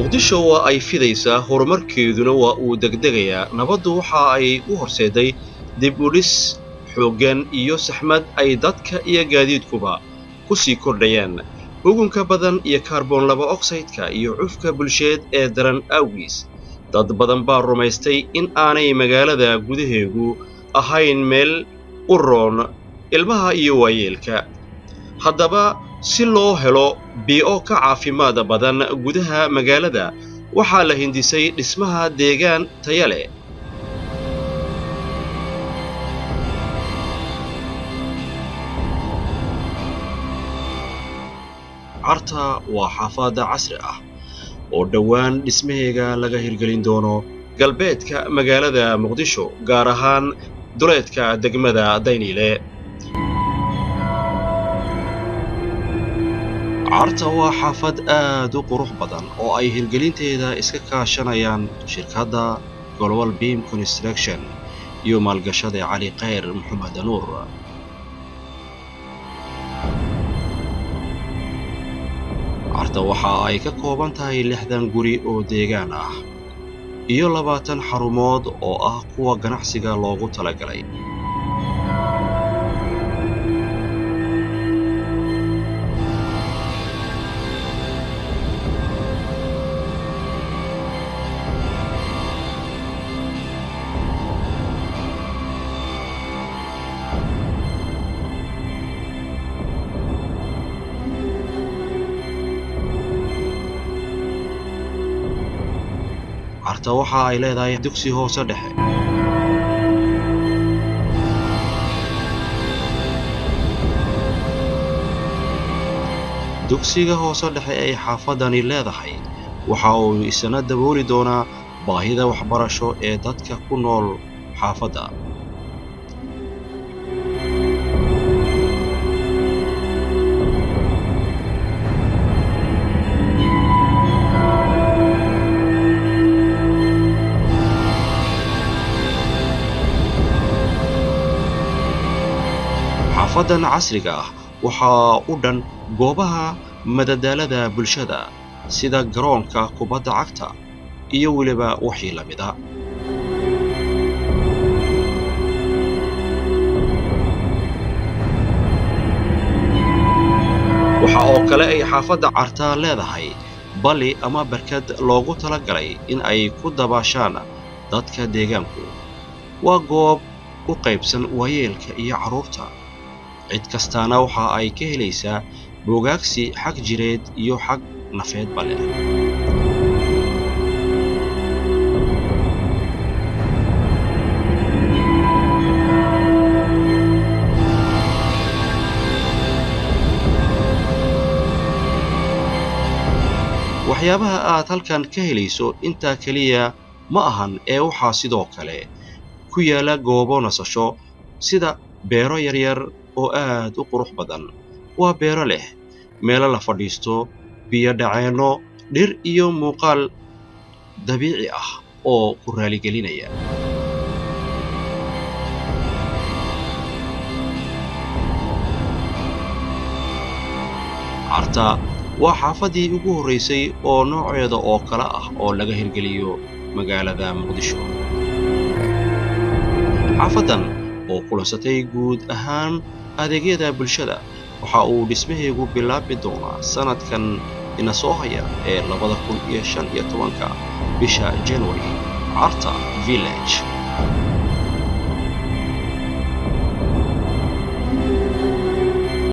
Muqdisho waa ay fidaysaa, horumarkeeduna waa uu degdegayaa. Nabaddu waxa ay u horseeday dib u dhis xooggan iyo saxmad ay dadka iyo gaadiidkuba ku sii kordhayaan. Hugunka badan iyo kaarboon laba oxide-ka iyo cufka bulsheed ee daran awgiis, dad badan baa rumaystay in aanay magaalada gudaheegu ahayn meel u roon ilmaha iyo waayeelka. Haddaba, si loo helo bii'o ka caafimaad badan gudaha magaalada, waxaa la hindisay dhismaha deegaan taya leh. Carta waa xaafadda casri ah oo dhowaan dhismaheega laga hirgelin doono galbeedka magaalada Muqdisho, gaar ahaan duleedka degmada Dayniile. Carta waa xaafad aad u qurux badan oo ay hirgelinteeda iska kaashanayaan shirkadda Global Beam Construction iyo maalgashada Cali Khayr Maxamed Nuur. Carta waxa ay ka kooban tahay 60 guri oo deegaan ah iyo 20 xarumood oo ah kuwa ganacsiga loogu talagalay. Carta waxa ay leedahay dugsi hoose dhexe, dugsiga hoose dhexe ay xaafadani leedahay waxa uu isna dabooli doonaa baahida waxbarasho ee dadka ku nool xaafadda. Xaafadan casriga ah waxaa u dhan goobaha madadaalada bulshada sida garoonka kubadda cagta iyo weliba wixii la mida. Waxa oo kale ay xaafadda Carta leedahay balli ama barkad loogu talagalay in ay ku dabaashaan dadka deegaanku. Waa goob u qaybsan waayeelka iyo carruurta, cid kastaana waxa ay ka helaysaa bogaagsi xag jireed iyo xag nafeedba leh. Waxyaabaha aad halkan ka helayso intaa keliya ma ahan ee waxaa sidoo kale ku yaala goobo nasasho sida beero yaryar oo aad u qurux badan. Waa beero leh meelo la fadhiisto, biyo dhaceenno, dhir iyo muuqaal dabiici ah oo ku raaligelinaya. Carta waa xaafaddii ugu horraysay oo nooceeda oo kale ah oo laga hirgeliyo magaalada Muqdisho. Xaafaddan oo kulansatay guud ahaan adeegyada bulshada waxa uu dhismaheegu bilaabmi doonaa sanadkan ina soo haya ee 2015-ka bisha January. Carta Village.